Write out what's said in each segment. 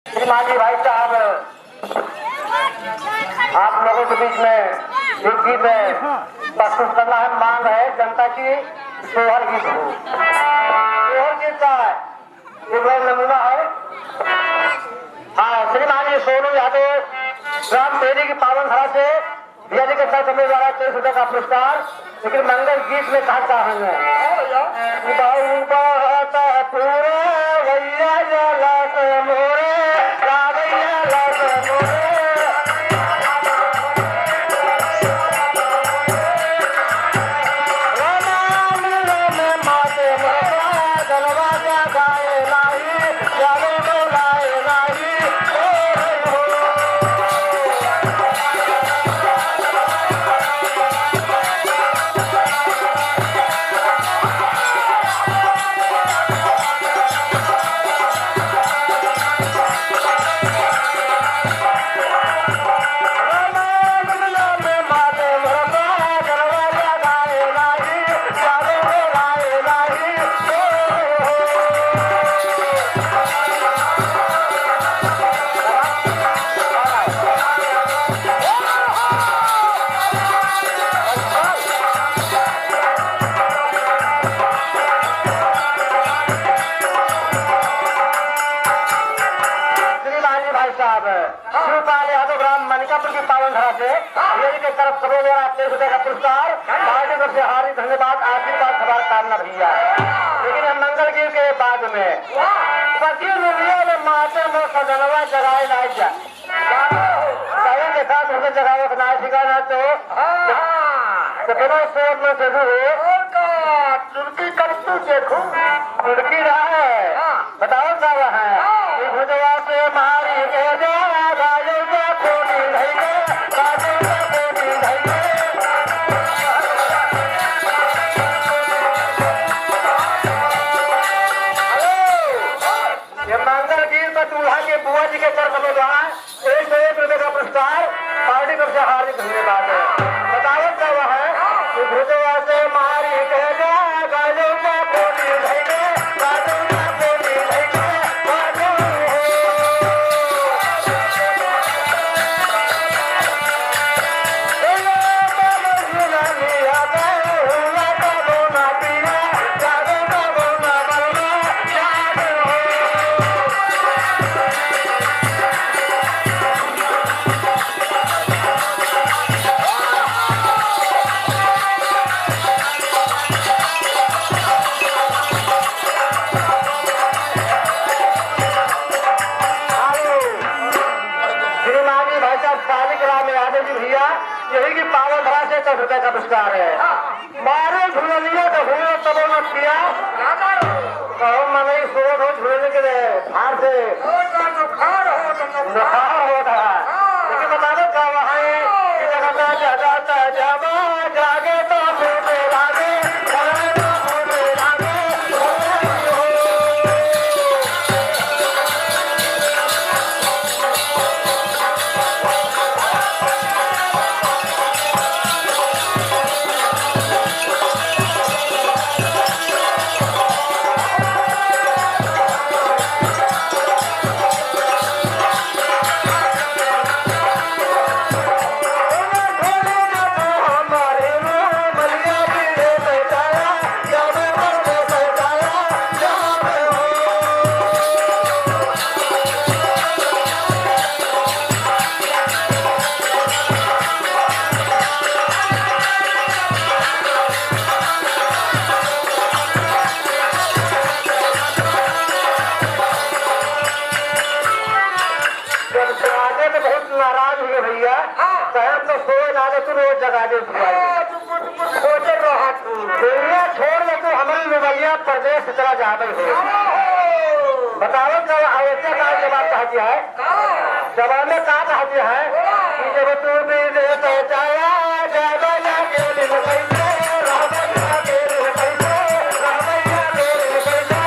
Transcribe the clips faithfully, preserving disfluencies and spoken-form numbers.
श्रीमान जी, भाई साहब, आप लोगों के बीच में एक गीत है, प्रस्तुत करना है, मांग है जनता की, सोहर गीत हो। सोहर गीत का है, एक बार नमूना है। हाँ, श्रीमान जी सोनू यादव, ग्राम बेरी की पावन धरा से, भैया जी के साथ हमें द्वारा तेईस रुपए का पुरस्कार। लेकिन मंगल गीत में कहा चाहेंगे, "बाबू बहुत पूरा भैया जला से मोरे, रावैया जला से मोरे।" श्रीमान जी भाई साहब, शिवपाल यादव ग्राम मनिकापुर की पावन धरा से, यही के तरफ करोड़ों और तेईस रुपए का पुरस्कार, पार्टी तरफ से हार्दिक धन्यवाद, आशीर्वाद, शुभकामना भैया। लेकिन हम मंगल गीत के बाद में, पति दुनिया में माते में सजनवा जगाए लाए जा। कहीं देखा तुमको जगावत ना ठिकाना तो, हाँ, हाँ। तो बिना शोर में जरूर हो। और का, चुटकी कब तू देखू? चुटकी रहा है। हाँ। बताओ का रहा है? हाँ। ये भुजवा से मारी के जा, राजू का कोटी धई के, राजू का कोटी धई के। हेलो। ये मंगल गीत में दूल्हा के बुआ जी के तरफ से बा एक सौ एक रुपए का पुरस्कार, पार्टी तरफ से हार्दिक धन्यवाद है। बतावत का हुआ है कि भुजवा से मारी के जा, गाजू का पोटी धइके, गाजू का पोटी धइके, गाजू हो। श्रीमानी भाई साहब कालिक राम यादव जी भैया, यही की पावन धरा से दस रुपए का पुरस्कार है। मारे झुलनिया तो हुए तब न किया। कहो मनई सोच हो झुलने के लिए, फार से। ओ, तो नुखार हो, तो नुखार। नुखार हो रहा। हाँ। लेकिन बतावे का वहाँ है कि जगता जगता जावा, जागे तो फूटे लागे, जागे तो फूटे लागे। जब जगाते तो बहुत नाराज हुए भैया। हाँ। कहे, "हम तो सोए ना, तो तू रोज जगा दे तू भाई।" हाँ, तू कुछ, कुछ सोचे रहा तू। दुनिया छोड़ दे तू, हमारी लुबैया परदेस चला जावे हो। हाँ। बताओ, जब अयोध्या का जवाब कहा दिया है? हाँ। जवाब में का कहा दिया है? हाँ। कि जब तू भी दे पहुंचाया, जब ना के दिन कैसे, रहबैया के दिन कैसे, रहबैया के दिन कैसे।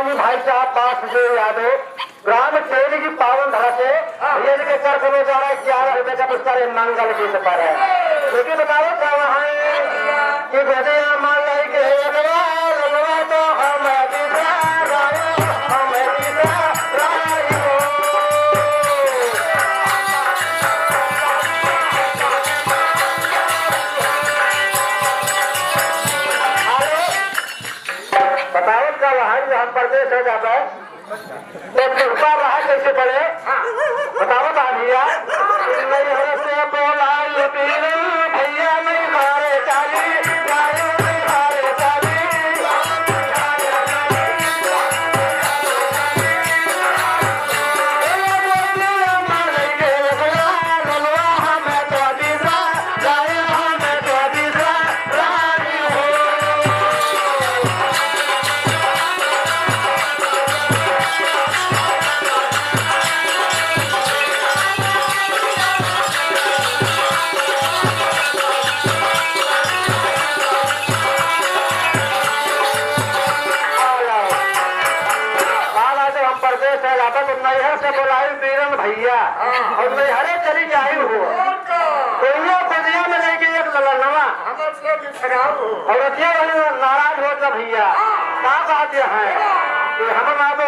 भाई साहब बासुदेव यादव, ग्राम तेल की पावन धरा से, ये के कर करो जा रहा है, ग्यारह रुपए का पुरस्कार है, मंगल गीत पर है। लेकिन बताओ क्या वहाँ है कि गोदिया माँ लेके अगवा, अगवा तो हम दिशा रायो, हम दिशा रायो। बताओ का वहाँ जो हम परदेश हो जाता है, तो कृपा रहा कैसे पड़े? बताओ बा भैया। नैहर से बोला ये पीर भैया, नहीं मारे चाली, जायो नहीं मारे चाली। बाला जब हम परदेश से जाता तो नैहर से बोलाई बीरन भैया, और नैहरे चली जाई हो। तो ये दुनिया में लेके एक ललनवा। और अतिया वाली नाराज हो जा भैया। का बात ये है कि हम बाबू